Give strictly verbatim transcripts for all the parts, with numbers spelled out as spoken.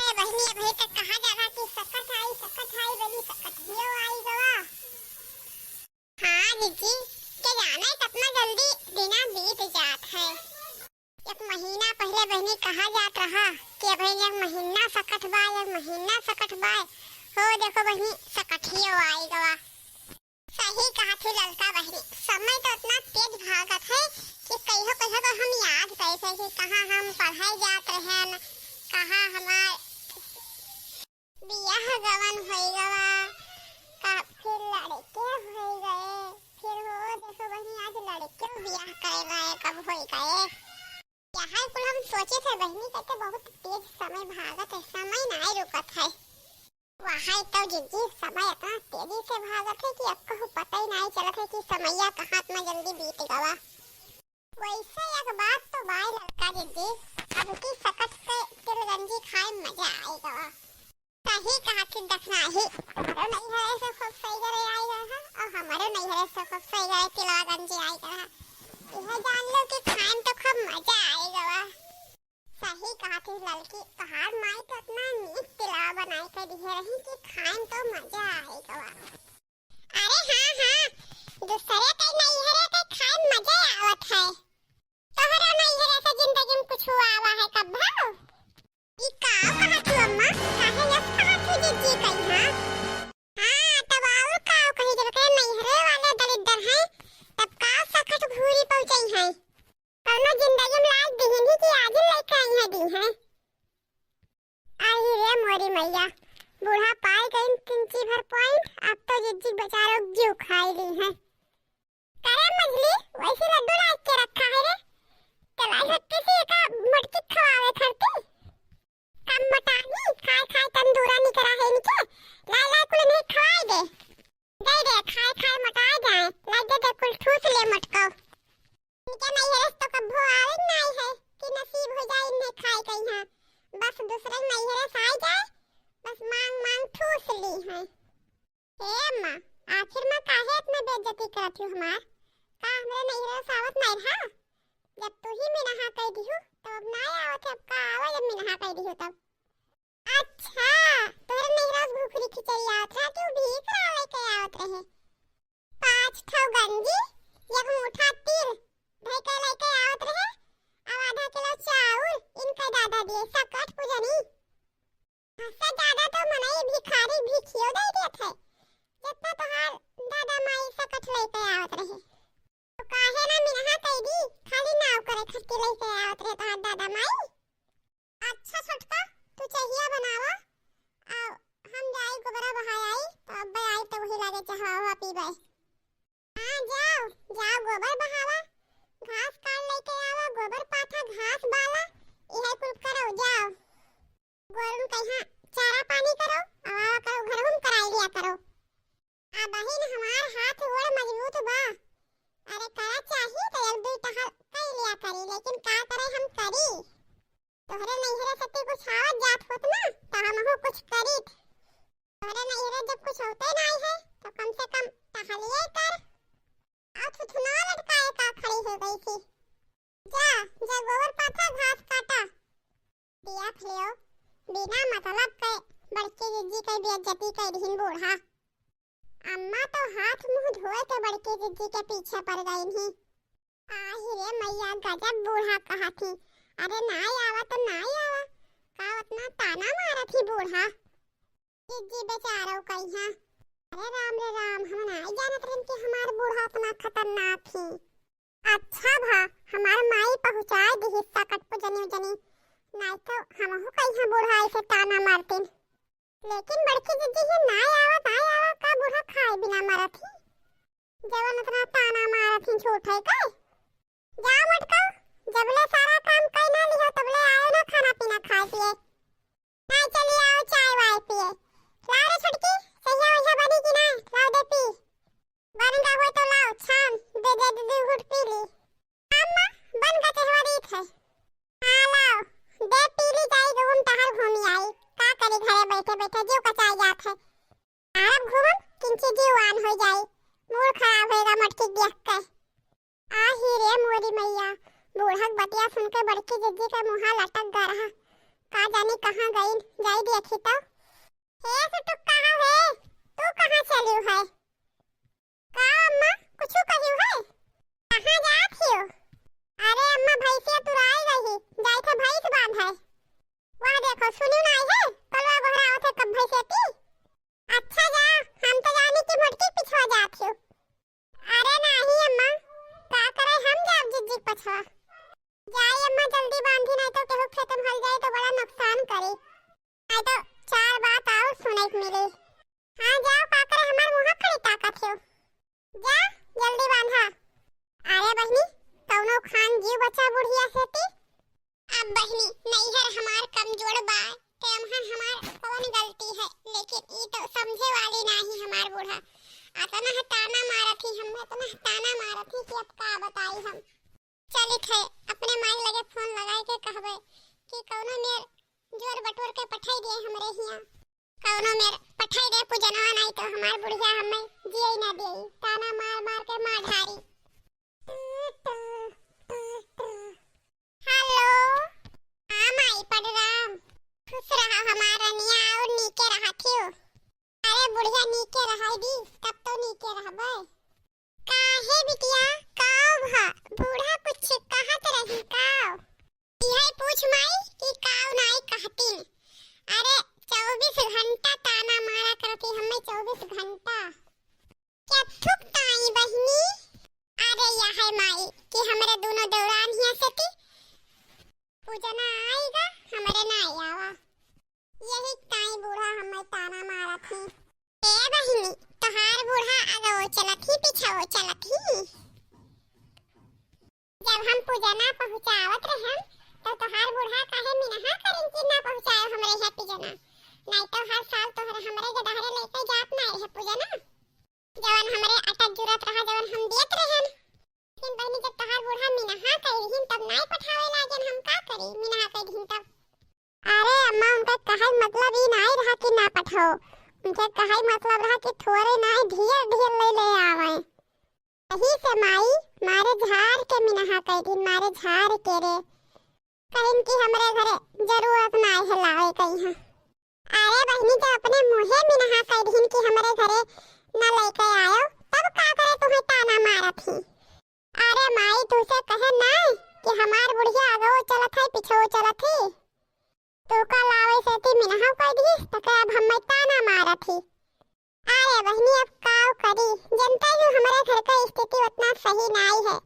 ए बहिनी, अबहीं तक कहा जात रहा कि सकत आई, सकत आई, बनी सकत हियो आई गवा। हाँ जिज्जी, के जाने कितना जल्दी दिना बीत जात है। एक महीना पहिले बहिनी कहा जात रहा कि अबहीं एक महीना सकत बा, एक महीना सकत बा। हो देखो बहिनी, सकत हियो आई गवा। सही कहत ही ललका बहिनी, समय तो इतना तेज भागत है कि कहियो कहियो तो हम याद करित है कि कहाँ हम पढ़ाई जात रहेन, कहाँ हमार बियाह गवन होई गवा, का फिर लड़के होई गए, फिर हो देखो बहिनी आज लड़के बियाह करे गए कब होई गए। यह कुल हम सोचित है बहिनी, कहते बहुत तेज समय भागत है, समय नाय रुकत है। वहाँ तो जिज्जी समय इतना तेजी से भागत है कि अब कहूँ पता ही नहीं चलत है कि समैया कहाँ इतना जल्दी बीत गवा। वैसे एक बात तो बाय ललका जिज्जी, अब की सकत के तिलगंजी खाए में मजा आई गवा। सही कहा कि दखनाही, तुम्हारे नैहरे से खूब सही करे आई गवा है और हमारे नैहरे से खूब सही करे तिलगंजी आई गवा है। यह जान लो कि खाए में तो खूब मजा आई गवा। सही कहत ही ललकी, तोहार माई तो इतना नीक तिलवा बनाए के दिहे रही कि खाए में तो मजा आई गवा। अरे हाँ, हाँ, दूसरे के नैहरे के खाए में मजा आवत है। तोहरा नैहरे से जिंदगी में कुछ आवा है कब भाव? ई का कहत हो अम्मा? काहे यस कहत हो जिज्जी कही हाँ? हाँ, तब और का कही जब के नैहरे वाले दलिद्दर हैं, तब का सकत घूरी पहुँचाई हैं? कौनो जिंदगी में लाज दिहिन ही कि आज लइके आई हैं दी हैं। आई रे मोरी मैया, बूढ़ा पाई गईन किंची भर point, अब तो जिज्जी बेचारो जीव खाई ली हैं। करे मझली, वैसे लड्डू लाज के रखा है रे, चलाई हत्ती से एका मटकी खवावे खरती। कम मोटानी, खाए खाए तंदूरा निकरा है इनके, लाई लाई कुल नहीं खवाए दे। दे दे, खाए खाए मोटाए जाए, लग दे दे कुल ठूस ले मटको। इनके नैहरे से तो कब्बो आवे नाई है कि नसीब हो जाए इन्हें खाए के यहाँ। बस दूसरे नैहरे से आए जाए, बस मांग मांग ठूस ली है। हे अम्मा, आखिर में काहे इतना बेइज्जती करत हो हमार? का हमरे नैहरे से आवत नाई रहा? जब तू ही मिनहा कह दिहू, तो अब नाई आवत है, अब का आवे जब मिनहा कह दिहू तब? अच्छा, तोहरे नैहरा से घुघरी खिचड़ी आवत रहा कि उ भीख रहा लेके आवत रहे? पाँच ठो गंजी, एक मुठा तिल धइ के लेके आवत रहे, अब आधा किलो चाउर इनका दादा दिए, सकट पूजनी। हद से ज्यादा तो मनई भिखारी भिखियो दे देत है, जितना तोहार दादा माई सकट लेके आवत रहे। तो काहे ना मिनहा कह दी, खाली नाव करे खातिर लेके आवत रहे तोहार दादा माई। अच्छा छोटका, तू चहिया बनावा, आ हम जाई गोबरा बहाय आई, तो अब आई तो वही लागे चहवा हुआ पीबे। हाँ जाओ, जाओ गोबर बहावा, घास काट लेके आवा, गोबर पाथा घास बाला, इहे कुल करो जाओ। गोरुन कहिया चारा पानी करो, आवा करो घर हम कराई लिया करो। आ बहिन हमार हाथ गोड़ मजबूत बा, अरे करा चाही तो एक दुई टहल कई लिया करी, लेकिन का करे हम करी। तोहरे नैहरे से ती कुछ आवत जात होत ना, तो हमहू कुछ करीत। तोहरे नैहरे जब कुछ होते नाई है, तो कम से कम टहलिए कर। आ थुथुना लटकाए का खड़ी हो गई थी। जा, जा गोबर पाथा घास काटा। दिया फलियो, बिना मतलब के बड़की जिज्जी के बेइज्जती कर दिहिन बूढ़ा। अम्मा तो हाथ मुंह धोए के बड़की जिज्जी के पीछे पड़ गईन ही। आही रे मैया, गजब बूढ़ा कहत ही। अरे नाई आवा तो नाई आवा, का उतना ताना मारत ही बूढ़ा? जिज्जी बेचारो कहिया। अरे राम रे राम, हम नाई जानत रहन कि हमार बूढ़ा इतना खतरनाक ही। अच्छा भा, हमार माई पहुँचाए दिही सकट पुजनी उजनी, नाई तो हमहू कहिया बूढ़ा ऐसे ताना मारतीन। लेकिन बड़की जिज्जी ही नाई आवा, नाई आवा, का बूढ़ा खाए बिना मरत ही? जवन इतना ताना मारत ही झूठ है का? जा मटका, जबले सारा काम कई ना लिहो तबले आयो ना खाना पीना खाए पिए। ना चली आओ चाय वाय पिए। लाओ रे छुटकी, सहिया वहिया बनी कि ना? लाओ दे पी। बन गा होय तो लाओ, छान, दे दे दे दे घुट पी ली। अम्मा, बन गा चहवा दीत है। हाँ लाओ, दे पी ली जाई गहुम टहल घूमी आई। का करी घरे बैठे बैठे जीव कचाई जात है। आरब घूमम, किंची जीव आन हो जाई। मूड खराब होएगा मटकी देख के। आही रे मोरी मैया, बूढ़क बतिया सुन के बड़की जिज्जी के मुँहा लटक गा रहा। का जानी कहाँ गइन, जाई देखी तो। हे सुटुक, कहाँ है? तू कहाँ चलिउ है? का अम्मा, कुछु कहिउ है? कहाँ जात हियो? अरे अम्मा, भैंसिया तुराई गई, जाई थे भैंस बांधे। वह देखो, सुनिउ नाई है, कलवा गोहरावत है कब भैंसिया ती। अच्छा जा, हम तो जानी कि मोटकी पिछवा जात हियो। अरे नाही अम्मा, का करे हम जाब जिज्जी के पछवा। जाई अम्मा जल्दी बांधी, नाई तो केहू खेतन हल जाई तो बड़ा नुकसान करी। नाई तो चार बात और सुने के मिली। हाँ जाओ, का करे हमार मुँह खड़ी ताकत हो। जा जल्दी बांधा। अरे बहिनी, कौनो खान जीव बचा बुढ़िया से ती। अब बहिनी, नैहर हमार कमजोर बा, ते अम्हन हमार कौन गलती है, लेकिन ई तो समझे वाली नाही हमार बूढ़ा। अतना ह ताना मारत ही हम, अतना ह ताना मारत ही कि अब का बताई हम। चलित है, अपने माई लगे फोन लगाए के कहबे कि कौनो मेर जोर बटोर के पठाई दे हमरे हिया। कौनो मेर पठाई दे पूजनवा, नाई तो हमार बुढ़िया हमें जिए ना दे, ताना मार मार के मार ढारी। हेलो। हाँ माई प्रणाम। खुश रहा हमार रनिया, और नीके रहा थियो। अरे बुढ़िया नीके रहा दी, तब तो नीके रहबे। काहे बिटिया, काव भा? बूढ़ा कुछ कहत रही काव? इहे पूछ माई कि काव नाई कहतीन। अरे चउबीस घंटा ताना मारा करती हमें, चउबीस घंटा। क्या थुक ताई बहिनी? अरे यह है माई कि हमरे दोनों देवरान हिया से ती पूजना आएगा, हमरे ना आवा। यही ताई बूढ़ा हमें ताना मारत ही। ए बहिनी, तोहार बूढ़ा आगो चलत ही, पीछो चलत ही। जब हम पूजना पहुँचावत रहन, तो तोहार बूढ़ा काहे मिनहा करिन कि ना पहुँचायो हमरे यहाँ पूजना? नाई तो हर साल तोहरे हमरे के डहरे लेके जात ना रहे पूजना। जवन हमरे अटत जुरत रहा, जवन हम देत रहन। लेकिन बहिनी, जब तोहार बूढ़ा मिनहा करिन, तब नाई पठावे लागेन, हम का करी, मिनहा करिन तब। अरे अम्मा, उनका कहे मतलब ई नाई रहा कि ना पठाओ, उनके कहे मतलब रहा कि थोरे नाई ढेर ढेर ले ले आवे। यही से माई मारे झार के मिनहा करिन, मारे झार के रे। कहिन कि हमरे घरे जरूरत नाई है लावे कहीं। अरे बहिनी, जब अपने मुँहे मिनहा करिन कि हमरे घरे न लेके आयो, तब का करे तुहे ताना मारत ही? अरे माई, तुसे कहे नाई कि हमार बुढ़िया आगो चलत है, पीछो चलत है। तू का लावे से ती मिनहा कह दिहिस, तके अब हमें ताना मारत ही। अरे बहिनी, अब काव करी, जनता ही हमरे घर का स्थिति उतना सही नाई है।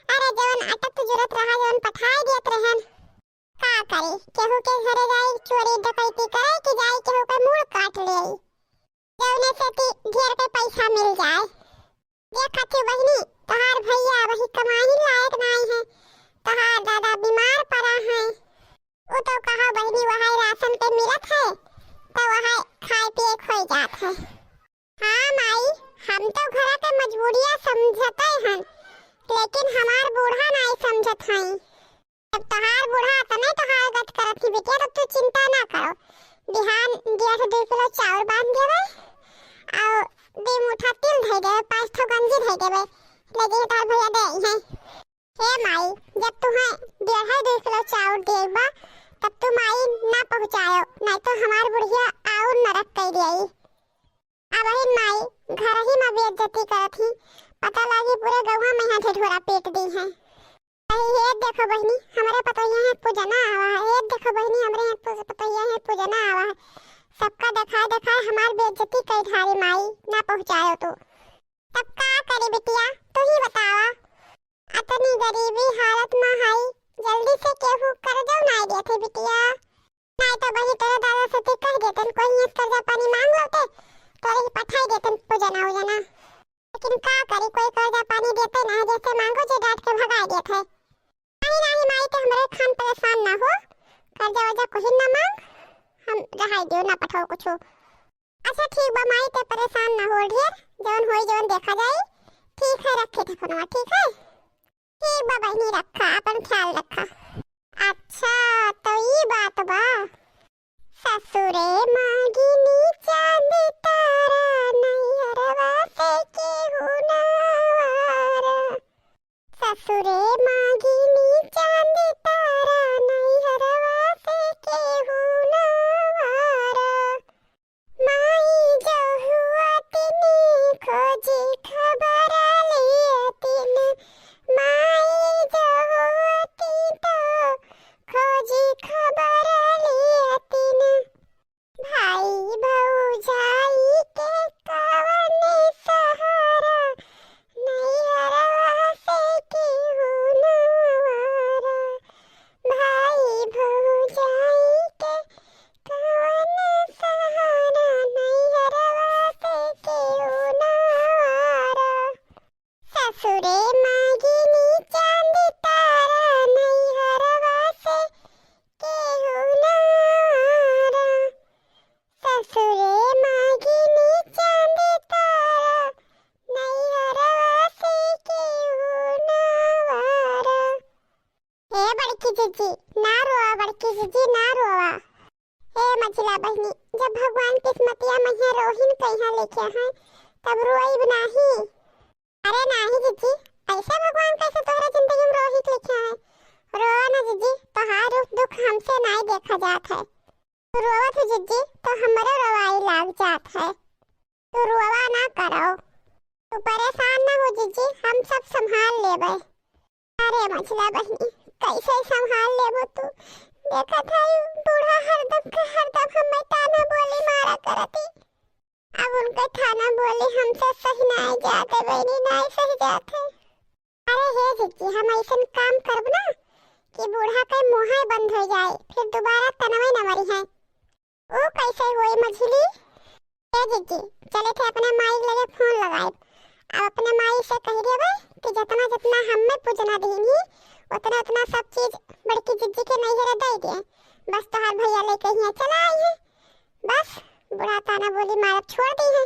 अरे जवन अटत जुरत रहा, जवन पठाए दियत रहन, का करी, केहू के घरे जाई चोरी डकैती करे कि जाई केहू के मूड़ काट लेई, जौने से कि ढेर के पैसा मिल जाए। देखत ही बहिनी, तोहार भैया वही कमाही लायक नाई है, तोहार दादा बीमार पड़ा है। उ तो कहा बहिनी, वहाई राशन के मिलत है, तो वहाई खाए पिए खोई जात है। हाँ माई, हम तो घरा के मजबूरिया समझते हन, लेकिन हमार बूढ़ा नाई समझत हई। जब तोहार बूढ़ा अतने तोहार गत करत ही बिटिया, तब तू चिंता ना करो। बिहान दिया से दो किलो चाउर बांध देवे, और दो मुठा तिल धई देवे, पाँच ठो गंजी धई देवे, ले जइहे तोहार भैया दे अइहे। हे माई, जब तुहे डेढ़ दो किलो चाउर देबा, तब तू माई ना पहुँचायो, नाई तो हमार बुढ़िया और नरक कई दियाई। अबहिन माई घर ही में बेइज्जती करत ही, पता लागी पूरे गौवा में यहाँ ढिढोरा पीट दिहे। अरे हे देखो बहिनी, हमरे पतोहिया है पूजना आवा है। हे देखो बहिनी, हमरे यहाँ पू-, पतोहिया है पूजना आवा है। सबका देखाए देखाए हमार बेइज्जती कई ढारी माई, ना पहुँचायो तू। तब का करी बिटिया, तू ही बतावा। अतनी गरीबी हालत में हई, जल्दी से केहू कर्जो नाई देते बिटिया। नाई तो बही तोरे दादा से ती कह देतन, कोई हियाँ से कर्जा पानी मांग लौटे, तोरे ही पठाई देतन पूजना उजना। लेकिन का करी, कोई कर्जा पानी देते ना, जैसे मांगो जे डांट के भगाई देत है। नहीं, नहीं माई, ते हमरे खान परेशान ना हो, कर्जा वर्जा कोई ना मांग, हम रहाई दियो, ना पठाओ कुछो। अच्छा ठीक बा माई, ते परेशान ना हो ढेर, जौन होई जौन देखा जाई। ठीक है, रखे थे फोनवा, ठीक है? ठीक बा बहिनी, रखा, अपन ख्याल रखा। अच्छा, तो ई बात बा। ससुरे मांगिनी चांद तारा, नैहरवा से केहू ना आवारा। ससुरे मांगिनी चांद तारा, नैहरवा से केहू मझिला बहिनी, जब भगवान किस्मतिया मइहाँ रोहिन कइहाँ लिखे हैं, तब रोइब नाही। अरे नाही जिज्जी, अइसे भगवान कइसे तोहरे जिंदगी में रोही के लिखे हैं? रोवा ना जिज्जी, तोहार दुख दुख हमसे नाई देखा जात है। तू रोवत हो जिज्जी, तो हमरो रोवाई लाग जात है। तू रोवा ना करो, तू परेशान ना हो जिज्जी, हम सब संभाल लेबे। अरे मझिला बहिनी, कइसे संभाल लेबो तू? देखत है बूढ़ा हरदम के हरदम हमें ताना बोली मारा करती। अब उनके ताना बोली हमसे सही नाई जात है बहिनी, नाई सही जात है। अरे हे जिज्जी, हम अइसन काम करब ना कि बूढ़ा के मुँहे बंद होइ जाए, फिर दुबारा तनवे न मरिहैं। ऊ कइसे होई मझिली? ए जिज्जी, चले थे अपने माई लगे फोन लगाइब। अब अपने माई से कहि देबे कि जतना जतना हमें पूजना दीनी, उतना उतना सब चीज बड़की जिज्जी के नैहरे दे दे। बस तोहार भइया लेके हियाँ चला आई है। बस बुढ़ा ताना बोली मारब छोड़ दी है।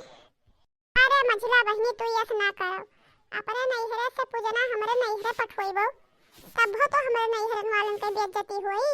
अरे मझिला बहिनी, तू यस ना करो, अपने नैहरे से पूजना हमरे नैहरे पठोइबो, तब्बो तो हमरे नैहरन वालन के बेइज्जती होई।